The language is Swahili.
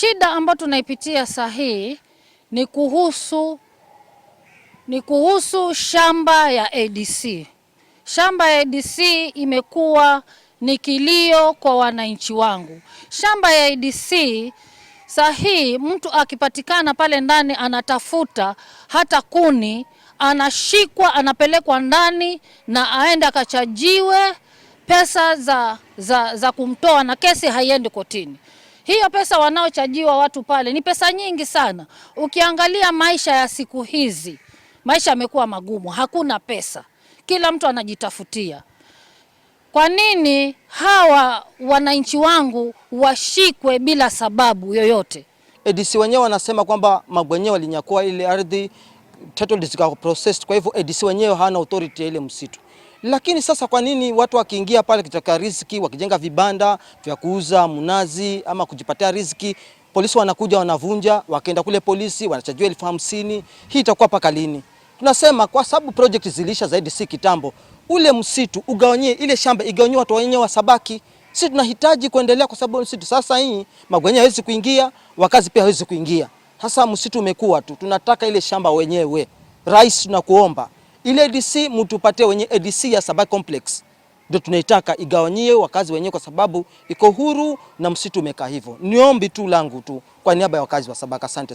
Shida ambayo tunaipitia saa hii ni kuhusu shamba ya ADC. Shamba ya ADC imekuwa ni kilio kwa wananchi wangu. Shamba ya ADC saa hii mtu akipatikana pale ndani anatafuta hata kuni, anashikwa, anapelekwa ndani na aende akachajiwe pesa za kumtoa na kesi haiendi kotini. Hiyo pesa wanaochajiwa watu pale ni pesa nyingi sana. Ukiangalia maisha ya siku hizi, maisha yamekuwa magumu, hakuna pesa, kila mtu anajitafutia. Kwa nini hawa wananchi wangu washikwe bila sababu yoyote? ADC wenyewe wanasema kwamba mabwenyewe walinyakua ile ardhi, title deeds zika processed, kwa hivyo ADC wenyewe hawana authority ya ile msitu. Lakini sasa kwa nini watu wakiingia pale kitaka riziki, wakijenga vibanda vya kuuza mnazi ama kujipatia riziki, polisi wanakuja wanavunja, wakienda kule polisi wanachajiwa 50,000. Hii itakuwa paka lini? Tunasema kwa sababu project zilisha zaidi si kitambo, ule msitu ugawanyie, ile shamba igawanyie watu wenyewe wa Sabaki. Sisi tunahitaji kuendelea kwa sababu msitu sasa hii magwenye hawezi kuingia, wakazi pia hawezi kuingia. Sasa msitu umekuwa tu, tunataka ile shamba wenyewe. Rais, tunakuomba ile ADC mtupatie wenye ADC ya Sabaki Complex ndio tunaitaka igawanyie wakazi wenyewe, kwa sababu iko huru na msitu umekaa hivyo. Niombi tu langu tu kwa niaba ya wakazi wa Sabaki. Asante.